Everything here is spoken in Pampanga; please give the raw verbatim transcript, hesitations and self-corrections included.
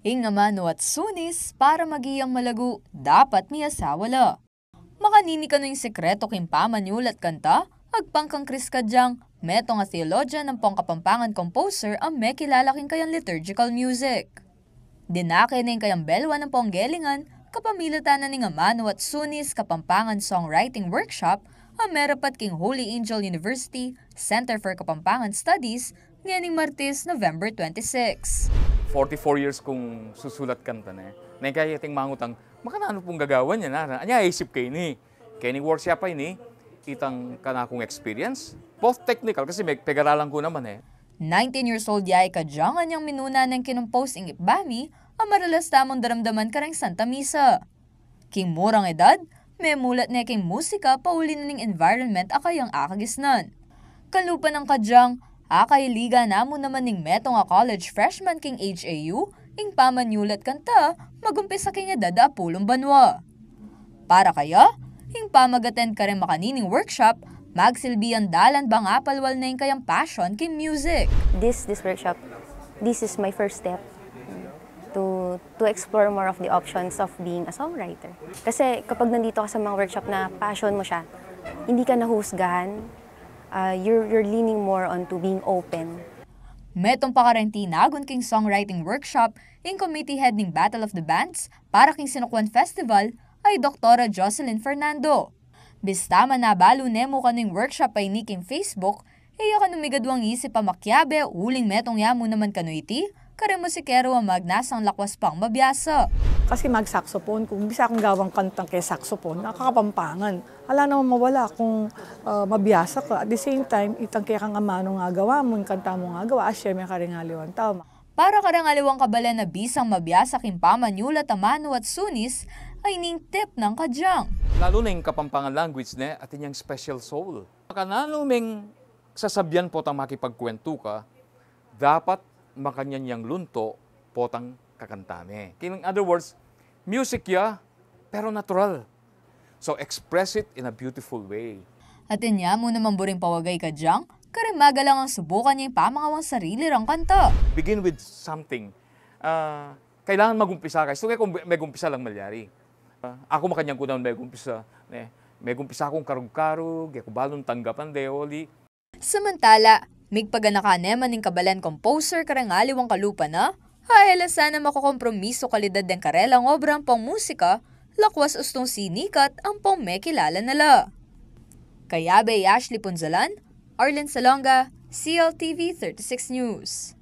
Ing amanu at sunis, para maging malagu, dapat miyasawa la. Makanini kanu ing sekretu king pamanyulat kanta, agpang kang Chris Cadiang, metung a theologian ampong Kapampangan composer a mekilala king kayang liturgical music. Dinake ne ing kayang belwan ampong gelingan kapamilatan na ning amanu at sunis Kapampangan Songwriting Workshop a merapat king Holy Angel University Center for Kapampangan Studies ngening Martes, November twenty-six. Forty-four years kung susulat kanta ne. Neng kaya ating mangutang, makananu pung gagawan ya na? Anya isip ke ini? Keni workshop a ini, itang kanakung experience, both technical, kasi pegaralan ku naman e. Nineteen years old ya i Cadiang anyang minuna neng kinompose ing Ipbami a maralas tamung daramdaman kareng Santa Misa. King murang edad, memulat ne king musika pauli na ning environment a kayang akagisnan. Kalupa nang Cadiang, akailiga na mu naman ning metung a college freshman king H A U ing pamanyulat kanta, magumpisa king edad a apulung banua. Para kaya, ing pamag-attend kareng makanining workshop, magsilbi yang dalan bang apalwal ne ing kayang passion king music. This, this workshop, this is my first step to to explore more of the options of being a songwriter. Kasi kapag nandito ka sa mga workshop na passion mo siya, hindi ka nahusgahan, uh, you're, you're leaning more onto being open. Metung pa kareng tinagun king songwriting workshop ing committee head ning Battle of the Bands para king Sinukuan Festival a i Doktora Jocelyn Fernando. Bista man abalu ne mu kanu ing workshop a ini king Facebook, e ya kanu migaduang isip a makiabe uling metung ya mu naman kanu iti kareng musikero a magnasang lakwas pang mabiasa. Kasi mag-saxophone, kung bisa kung gawang kantang ke saxophone, nakakapampangan. Ala naman mawala kung uh, mabiasa ka. At the same time, itang kekang amanu nga gawa mu, ing kanta mu nga gawa, asya me kareng aliwang tau. Para kareng aliwang kabalen a bisang mabiasa king pamanyulat a manu at sunis, a ining tip nang Cadiang. Lalu na ing Kapampangan language ne, atin yang special soul. Makananu meng sasabian potang makipagkuwentu ka, dapat makanyan yang lunto potang kakanta me. In other words, music ya, pero natural. So express it in a beautiful way. Atin ya mu naman buring pawagay i Cadiang, kareng magalang a subukan ya ing pamangawang sarili rang kanta. Begin with something. Uh, kailangan magumpisa ka. Istu ke kung megumpisa lang malyari. Uh, aku makanyan ku naman megumpisa. Ne? Megumpisa kung karug-karug, e ku balung tanggapan de, oli. Samantala, migpaganaka ne man ing kabalen composer kareng aliwang kalupa na, a e la sana makukompromiso kalidad deng karelang obra ampong musika, lakwas ustung sinikat ampong mekilala na la. Kayabe i Ashley Punzalan, Arlen Salonga, C L T V thirty-six News.